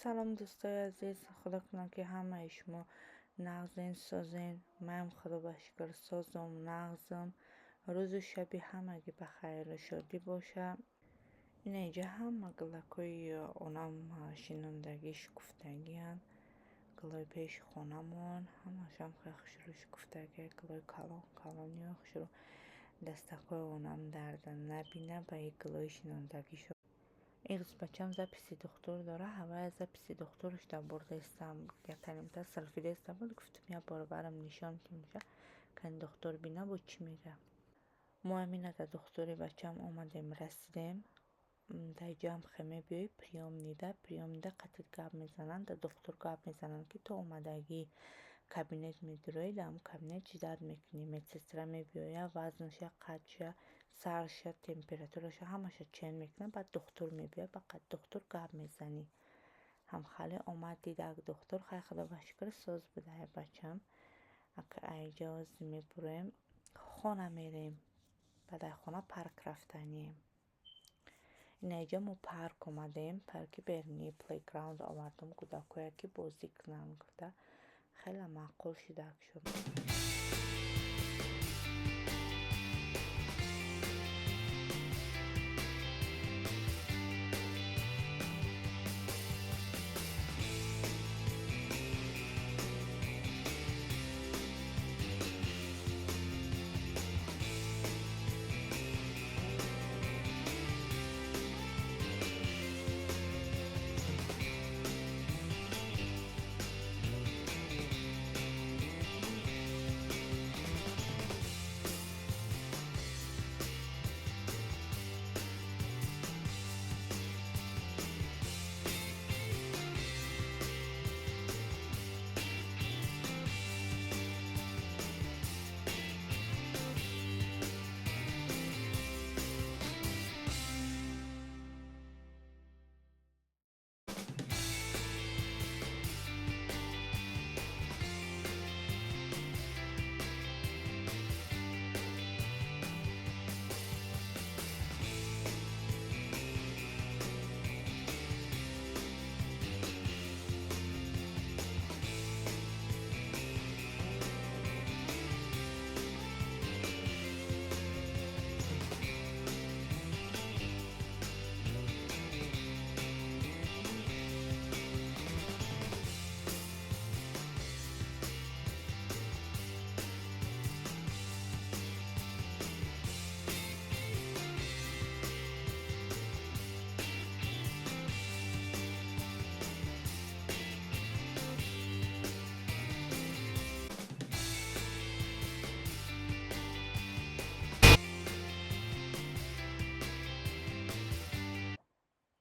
Салом, дӯстои азиз, худо кунад, ки ҳамаи шумо нағзен, созен. Маям, худо ба шукр, созум, нағзам. Рӯзу шаби ҳамагӣ ба хайру шодӣ бошад. Ина инҷа ҳама гулакҳои онам шинондагӣ, шукуфтагианд. Гулои пеши хонамон ҳамашам хеле хушрӯ шукуфтагӣ, гулои калон калониё хушрӯ. Дастакҳои онам дарда набина ба и гулои шинондагӣ шуд. Иғз бачам записи духтур дора, ҳавая записи духтурш да бурдаистам, яканимта селфидаиста буд, гуфтам, як бор барам нишон тимша, кани духтур бина, бо чӣ мега. Мо амина да духтури бачам омадем, расидем. Дар ҷамъ хе мебиёй приёмныйда, приёмныйда қатит гап мезананд, да духтур гап мезананд, ки ту омадагӣ кабинет медуроӣ, дар ҳамн кабинет ждать мекунӣ. Медсестра мебиёяд, вазнша, қадша, сарша, температураша ҳамаша чен мекунад, баъд духтур мебиёяд, ба қад духтур гап мезанӣ. Ҳамхале омад, дид ак духтур, хай, худо ба шукр, соз будай бачам. Ака айҷа ози мебуроем, хона мерем. Баъд ай хона парк рафтанием. Ина инҷа мо парк омадем, парки берунии playground овардам кӯдакҳое, ки бозӣ кунанд гуфта, хеле маъқул шудак шуд.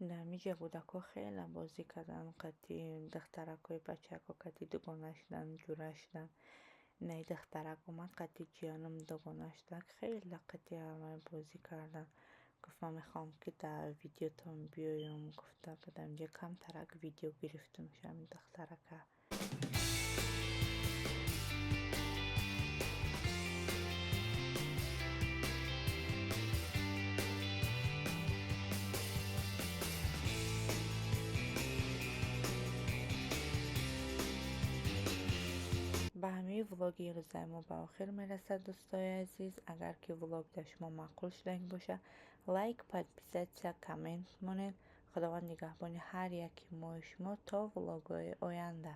Дар ҳамиҷа кӯдакҳо хеле бозӣ карданд, қати духтаракҳои бачаҳо қати дугона шуданд, ҷура шуданд. Инаи духтарак омад, қати ҷиянам дугона шудак, хеле қати ҳамаи бозӣ карданд. Гуфт, ман мехоҳам, ки дар видеотон биёям, гуфта, баъд ҳаминҷа камтарак видео гирифтам ҳамин духтарака. Ба ҳамин влоги имрӯзаи мо ба охир мерасад, дӯстои азиз. Агар ки влог дар шумо маъқул шудаги бошад, лайк, подписаться, коммент монед. Худованд нигаҳбони ҳар яки мои шумо то влогҳои оянда.